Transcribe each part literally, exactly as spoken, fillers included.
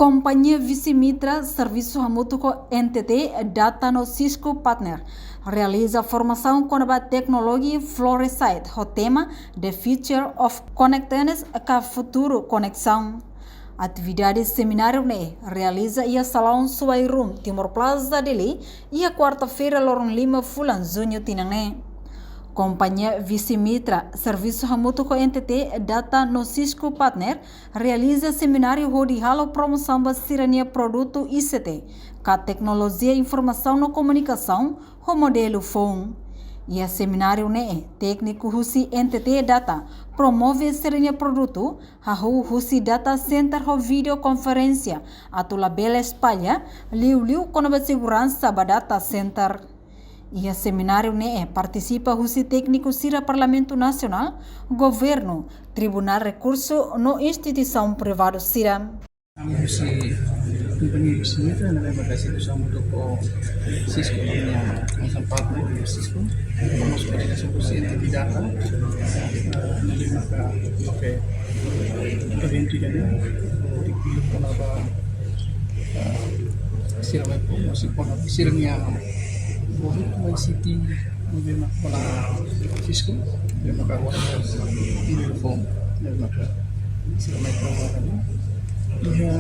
Kompañia Visimitra, servisu hamutuk ho N T T Data no Cisco Partner, realiza formasaun kona-ba teknolojia Floresite ho tema The Future of Connectedness, ka Futuru Koneksaun. Atividade semináriu ne'e realiza iha Salaun Suai Room, Timor Plaza, Dili, iha kuarta-feira, loron lima fulan Juñu tinan ne'e. Kompañia Visimitra, servisu hamutuk ho N T T Data no Cisco Partner, realiza semináriu hodi halo promosaun ba sira-nia produtu I C T, ka teknolojia informasaun no komunikasaun, ho modelu foun. Iha semináriu ne'e, tékniku husi N T T Data promove sira-nia produtu, hahú husi data center ho videokonferénsia, atu labele espalla, liuliu kona-ba seguransa ba data center. Iha semináriu ne'e partisipa husi tékniku sira Parlamentu Nasionál, governu, Tribunál Rekursu no instituisaun privadu sira. Ami husi kompañia Visimitra, ne'ebé mak servisu hamutuk ho Cisco, nia hanesan partner Cisco. Mós koordenasaun husi N T T Data, eh, ne'ebé maka loke eventu ida-ne'e, hodi ko'alia kona-ba, eh, sira mai po, mós kona-ba sira-nia produtu I C T, ne'ebé mak kona Cisco, ne'ebé mak agora nia foun, ne'ebé mak sira mai kona-ba. Iha,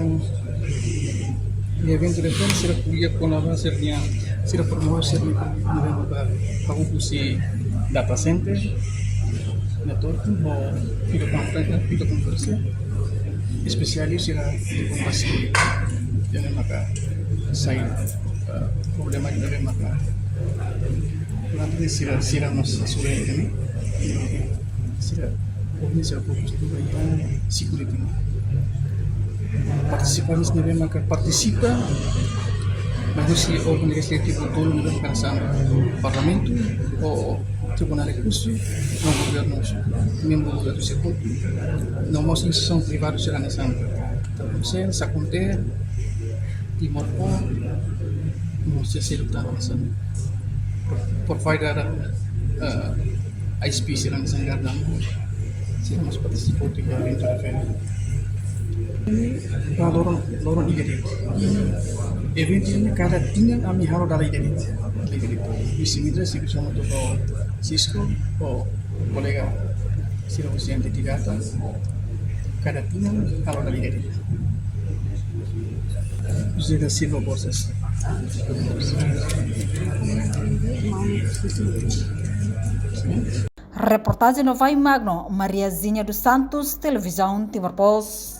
iha eventu refere sira ko'alia kona-ba sira-nia, sira promove sira-nia, ne'ebé mak hahú husi data center, networking, no videokonferénsia, videokonferénsia. Espesiál sira di kompasi, ne'ebé maka sai, eh, problema ne'ebé maka durante ne'e sira, sira mós sura ne'e, sira, ohin sira fokus tu ba iha security. Partisipantes ne'ebé maka partisipa, mai husi órgaun lejislativu tolu ne'ebé maka hanesan Parlamentu, ho Tribunál Rekursu, no governu, membru governu sira hotu, no mós instituisaun privadu sira hanesan Telkomsel, Sacontel, Timor Power, no sira seluk tan hanesan provider, eh, I S P sira hanesan Gardan, sira mós partisipa iha eventu refere. Ba loron, loron ida de'it. Eventu ne'e kada tinan ami halo dala ida de'it. Dala ida de'it. Visimitra servisu hamutuk ho Cisco, ho kolega sira husi N T T Data. Kada tinan halo dala ida de'it. José da Silva Borges. Reportajen Novai Magno, Maria Zinha dos Santos, Televizaun Timor Post.